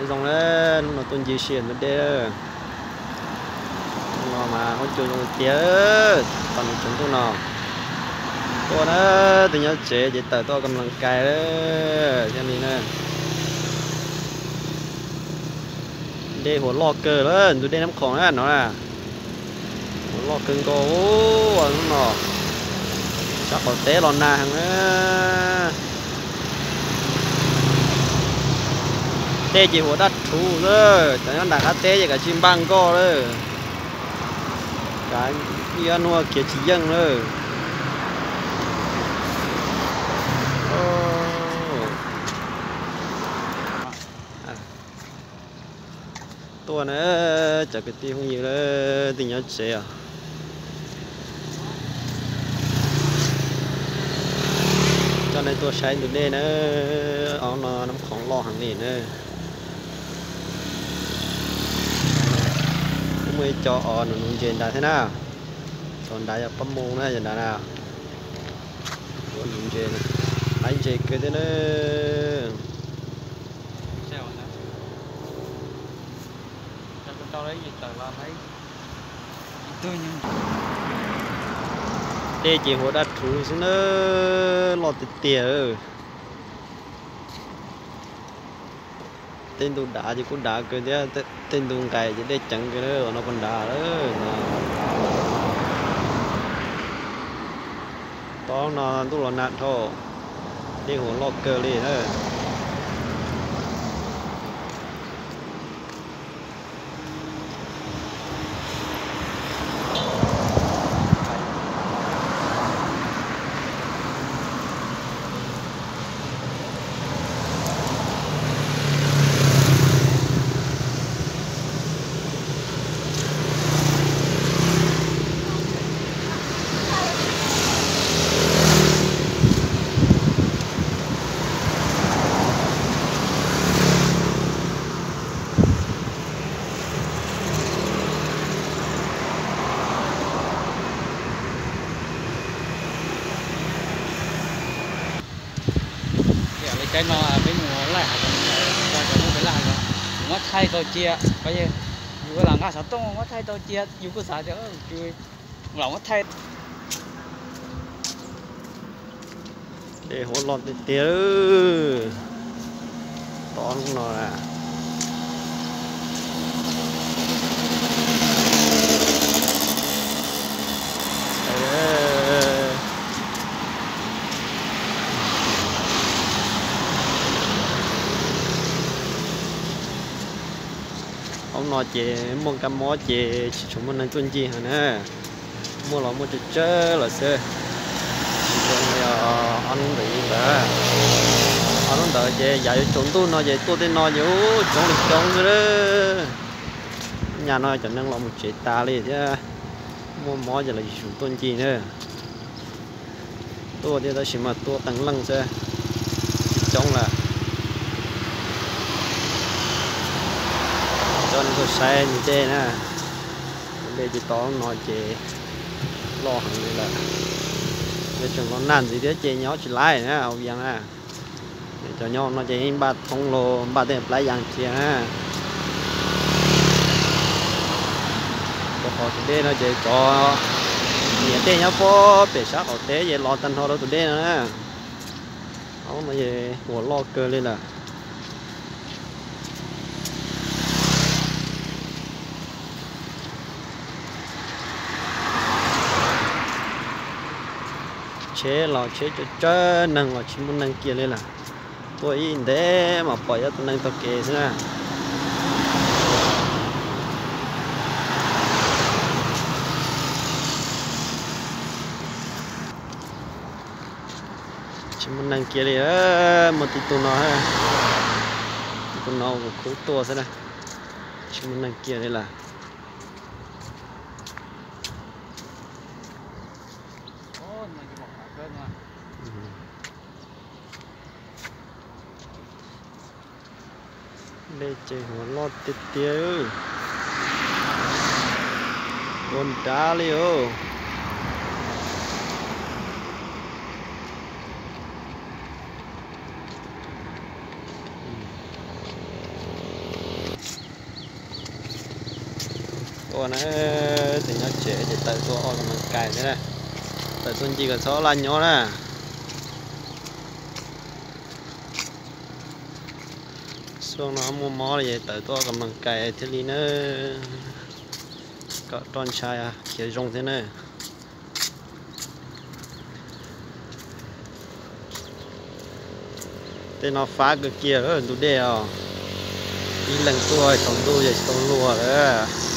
Zoo na, hnub no tuaj ncig sij hawm ntug dej. Hnub no mas huab cua zoo tiag, tau nws tsaus ntuj no. Tuaj na, tus nyob tsev ces tawm tuaj kam las kais thiaj li na. Dej huam loj kawg lawm, ntug dej Nab Khoom na no na. Huam loj kawg nkaus hnub no. Sab qaum teb los nag heev na. Dej ces huam daj rhuv xwb, cov nyob nram qab teb ces kav tsij npaj nkoj lawm. Kav ib ob hnub khiav tsis yeej lawm. Tuaj na, cov kwv tij phooj ywg, leej twg nyob tsev os, coj nej tuaj saib ntug dej na. Ob no Nab Khoom loj heev li na. Kuj muaj ib co os nuv nuv ntses nrad thiab na. Cov nrad yog pab moo na, cov nrad na. Nuv ntses, laib ntses kawg thiab na. Dej ces huam daj rhuv xwb na, loj tiag tiag. Tej ntu dav ces kuj dav kawg thiab, tej ntu nqaim ces dej ceev kawg na, no puas nrad lawm no. Tob no ntuj los nag dhau, dej huam loj kawg li na. Li caij no peb mus laj hav zoov, cov muaj peb laj hav zoov, yus muab thaij tau cia, yus ua lam nqa xov tooj muab thaij tau cia, yus kuj xav tias los muab thaij. Dej huam loj tiag tiag, tob no na. Ob no ces muaj kab mob ces tsis tshua muaj neeg tuaj ncig heev na. Muaj los muaj tsawg tsawg lawm xwb. Tsis zoo li ob hnub ntawd ntawd. Ob hnub ntawd ces yav yuav tsaus ntuj no ces tuaj tej no ces ub coob li coob xwb. Nyaj no cov neeg los mus tsev tas li thiab, muaj mob ces los tsis tshua tuaj ncig na. Tuaj thiab tab sis mas tuaj qee leej xwb, tsis coob lawm. Coj nej tuaj saib ntug dej na. Ntug dej ces tob no ces loj heev li lawm. Yog tseem los nag ntxiv thiab ces nyob tsis laib na, ua vias na. Cov nyob no ces yeej npaj thoob los npaj tej plab yas cia na. Rau qhov tus dej no ces cov niam dej nyob pob pem sab qaum teb ces los tag nrho rau tus dej no na. Ob no ces huam loj kawg li lawm. Tsheb los tsheb tsawg tsawg, neeg los tsis muaj neeg kiag li lawm. Tuaj ib ntev mas pom ib ob tug neeg taug kev xwb na. Tsis muaj neeg kiag li, muaj tib tug no, tib tug no kuv khub tuaj xwb na. Tsis muaj neeg kiag li lawm. Dej ces huam loj tiag tiag, ua nrad li os. Na, tseem nyob tsev ces tawm tuaj ua kas mees kais thiab na. Tawm tuaj ncig kom txhob laj nyob na. Xyoo no muaj mob li es tawm tuaj ua kas mees kais thiaj li na, kom roj ntsha khiav zoo thiab na. Tej no fab kawg kiag ntug dej os. Ib leeg tuaj tsaus ntuj ces tsis tau luag lawm.